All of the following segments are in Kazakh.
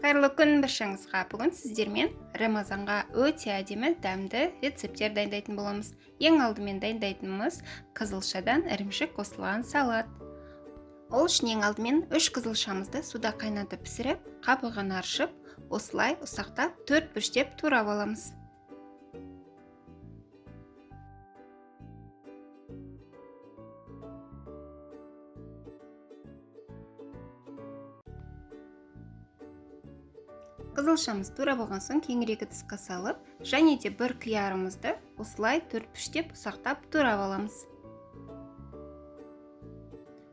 Қайырлы күн баршаңызға. Бүгін сіздермен Рамазанға өте әдемі дәмді рецепттер дайындайтын боламыз. Ең алдымен дайындайтынымыз қызылшадан ірімшік қосылған салат. Ол үшін ең алдымен 3 қызылшамызды суда қайнатып пісіріп, қабығын аршып, осылай ұсақтап 4 бұрыштеп турап аламыз. Қызылшамыз тура болған соң кеңірек ыдысқа салып, және де бір қиярымызды осылай 4 бұрыштеп ұсақтап турап аламыз.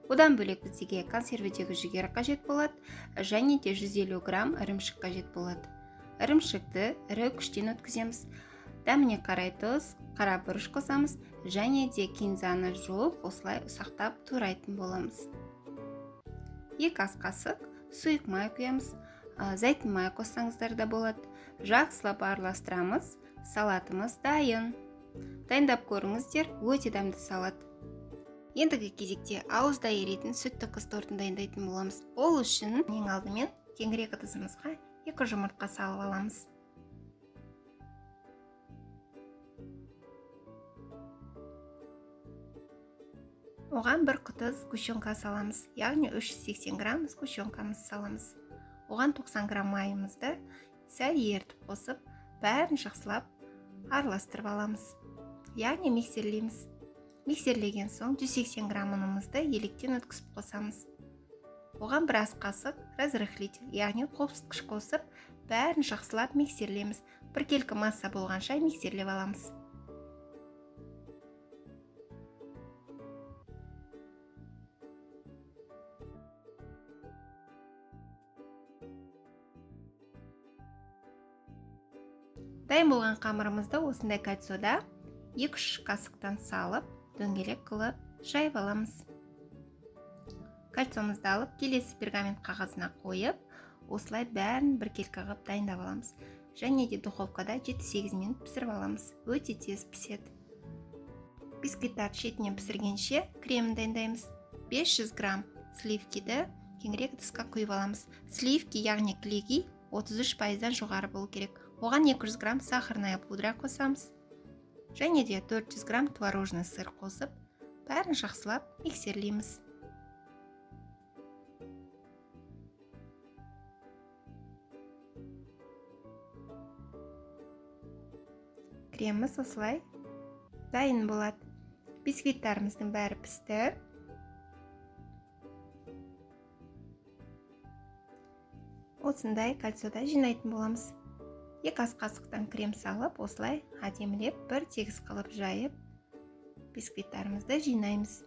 Одан бөлек бізге консервідегі жүгері қажет болады, және де 150 грамм ірімшік қажет болады. Ірімшікті ірі күштен өткіземіз. Дәміне қарай тұз, қара бұрыш қосамыз, және де кинзаны жуып осылай ұсақтап турайтын боламыз. 2 ас қасық сұйық май құямыз. Зәйтүн май қоссаңыздар да болады. Жақсылап араластырамыз. Салатымыз дайын. Дайындап көріңіздер, өте дәмді салат. Ендігі кезекте ауызда еритін сүтті қыз тортын дайындайтын боламыз. Ол үшін ең алдымен кеңірек ыдысымызға 2 жұмыртқа салып аламыз. Оған бір құты сгущенка саламыз, яғни 380 грамм сгущенкамызды саламыз. Оған 90 грамм майымызды сәл ерітіп қосып, бәрін жақсылап араластырып аламыз. Яғни миксерлейміз. Миксерлеген соң 180 грамм ұнымызды електен өткізіп қосамыз. Оған бір ас қасық разрыхлитель, яғни қопсытқыш қосып, бәрін жақсылап миксерлейміз. Біркелкі масса болғанша миксерлеп аламыз. Дайын болған қамырымызды осындай кольцода 2-3 қасықтан салып, дөңгелек қылып жайып аламыз. Кольцомызды алып, келесі пергамент қағазына қойып, осылай бәрін біркелкі қылып дайындап аламыз. Және де духовкада 7-8 минут пісіріп аламыз. Өте тез піседі. Бисквиттарды шетінен пісіргенше кремін дайындаймыз. 500 грамм сливкиді кеңірек ыдысқа құйып аламыз. Сливки, яғни кілегей 33%-дан жоғары болу керек. Оған 200 грамм сахарная пудра қосамыз. Және де 400 грамм творожный сыр қосып, бәрін жақсылап миксерлейміз. Креміміз осылай дайын болады. Бисквиттарымыздың бәрі пісті. Осындай кольцода жинайтын боламыз. 2 ас қасықтан крем салып, осылай әдемілеп бір тегіс қылып жайып, бисквиттарымызды жинаймыз.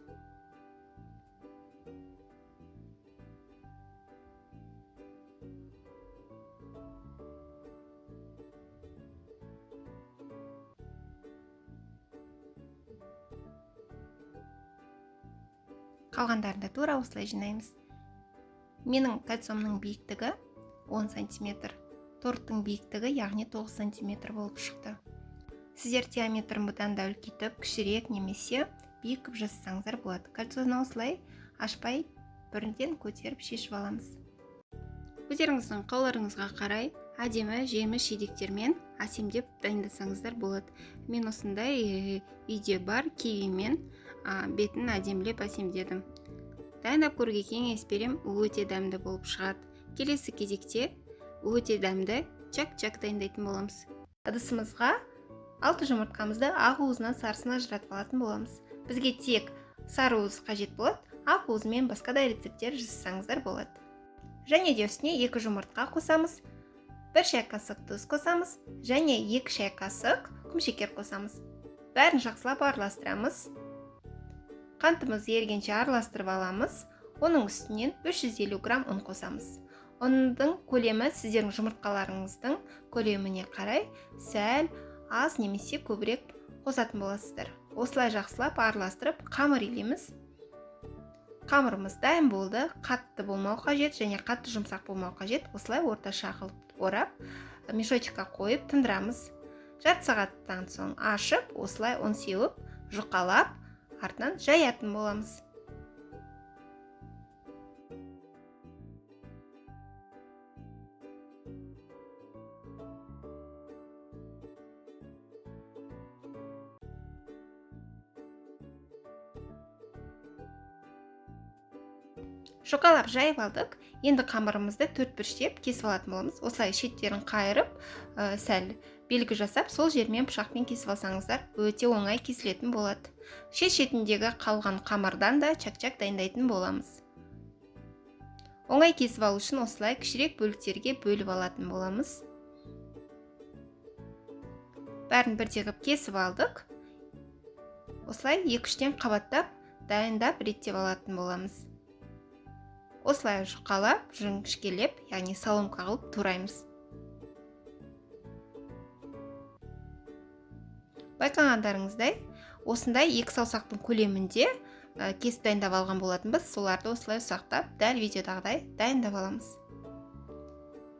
Қалғандарын да тура осылай жинаймыз. Менің кольцомның биіктігі 10 сантиметр. Торттың биіктігі, яғни 9 сантиметр болып шықты. Сіздер диаметрін бұдан да үлкейтіп, кішірек немесе биік қылып жасасаңыздар болады. Кольцоны осылай ашпай бірден көтеріп шешіп аламыз. Өздеріңіздің қалаларыңызға қарай әдемі жеміс жидектермен әсемдеп дайындасаңыздар болады. Мен осындай үйде бар кивимен, бетін әдемілеп әсемдедім. Дайындап көруге кеңес берем, өте дәмді болып шығады. Келесі кезекте өте дәмді чак-чак дайындайтын боламыз. Ыдысымызға 6 жұмыртқамызды ақ уызынан сарысын ажыратып алатын боламыз. Бізге тек сары уыз қажет болады, ақ уызымен басқа да рецепттер жасасаңыздар болады. Және де үстіне 2 жұмыртқа қосамыз, 1 шай қасық тұз қосамыз, және 2 шай қасық құмшекер қосамыз. Бәрін жақсылап араластырамыз. Қантымыз ергенше араластырып аламыз. Оның үстінен 350 грамм ұн қосамыз. Ұнның көлемі сіздердің жұмыртқаларыңыздың көлеміне қарай сәл аз немесе көбірек қосатын боласыздар. Осылай жақсылап араластырып қамыр илейміз. Қамырымыз дайын болды. Қатты болмау қажет және қатты жұмсақ болмау қажет. Осылай орташа қылып орап, мешочкқа қойып тындырамыз. Жарты сағаттан соң ашып, осылай ұн сеуіп, жұқалап, артынан жаятын боламыз. Жұқалап жайып алдық. Енді қамырымызды төрт бұрыштеп кесіп алатын боламыз. Осылай шеттерін қайырып, сәл белгі жасап, сол жермен пышақпен кесіп алсаңыздар, өте оңай кесілетін болады. Шет шетіндегі қалған қамырдан да чак-чак дайындайтын боламыз. Оңай кесіп алу үшін осылай кішірек бөліктерге бөліп алатын боламыз. Бәрін бірдей қылып кесіп алдық. Осылай екі-үштен қабаттап, дайындап, реттеп алатын боламыз. Осылай жұқалап, жіңішкелеп, яғни соломка қылып тураймыз. Байқағандарыңыздай, осындай екі саусақтың көлемінде кесіп дайындап алған болатынбыз. Соларды осылай ұсақтап, дәл видеодағыдай дайындап аламыз.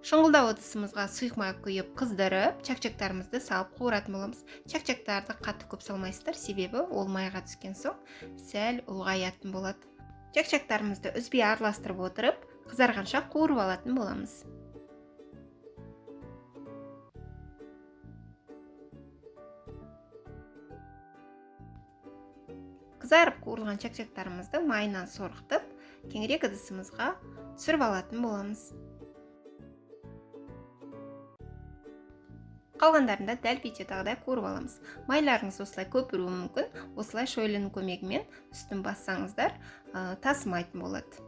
Шұңғылдау ыдысымызға сұйық май құйып, қыздырып, чак-чактарымызды салып қуыратын боламыз. Чак-чактарды қатты көп салмайсыздар, себебі ол майға түскен соң сәл ұлғаятын болады. Чак-чактарымызды үзбей араластырып отырып, қызарғанша қуырып алатын боламыз. Қызарып қуырылған чак-чактарымызды майынан сорғытып, кеңірек ыдысымызға түсіріп алатын боламыз. Қалғандарын да дәл видеодағыдай қуырып аламыз. Майларыңыз осылай көпіруі мүмкін. Осылай шөйлінің көмегімен үстін бассаңыздар, тасымайтын болады.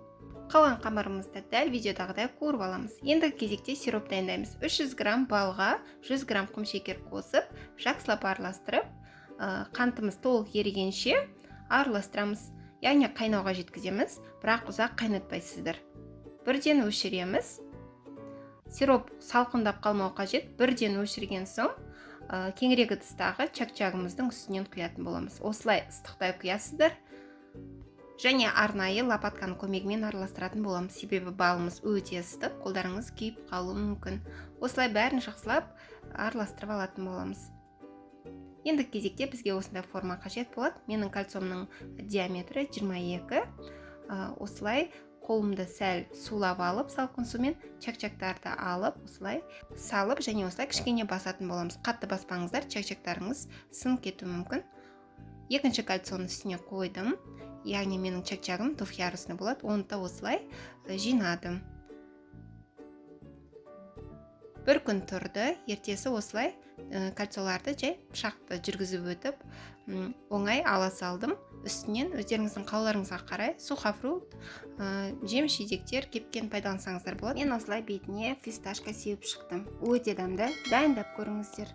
Қалған қамырымызды дәл видеодағыдай қуырып аламыз. Ендігі кезекте сироп дайындаймыз. 300 грамм балға 100 грамм құмшекер қосып, жақсылап араластырып, қантымыз толық ерігенше араластырамыз. Яғни қайнауға жеткіземіз, бірақ ұзақ қайнатпайсыздар. Бірден өшіреміз. Сироп салқындап қалмау қажет. Бірден өшірген соң, кеңірек ыдыстағы чак-чагымыздың үстінен құятын боламыз. Осылай ыстықтай құясыздар. Және арнайы лопатканың көмегімен араластыратын боламыз. Себебі балымыз өте ыстық, қолдарыңыз күйіп қалуы мүмкін. Осылай бәрін жақсылап араластырып алатын боламыз. Ендігі кезекте бізге осындай форма қажет болады. Менің кольцомның диаметрі 22. Осылай қолымды сәл сулап алып, салқын сумен чак-чактарды алып, осылай салып және осылай кішкене басатын боламыз. Қатты баспаңыздар, чак-чактарыңыз сынып кетуі мүмкін. Екінші кольцоның үстіне қойдым. Яғни менің чак-чагым двухъярусный болады. Оны да осылай жинадым. Бір күн тұрды, ертесі осылай кольцоларды жай пышақты жүргізіп өтіп, оңай ала салдым. Үстінен өздеріңіздің қалаларыңызға қарай сухофрукт, жеміс жидектер кепкен пайдалансаңыздар болады. Мен осылай бетіне фисташка сеуіп шықтым. Өте дәмді, дайындап көріңіздер.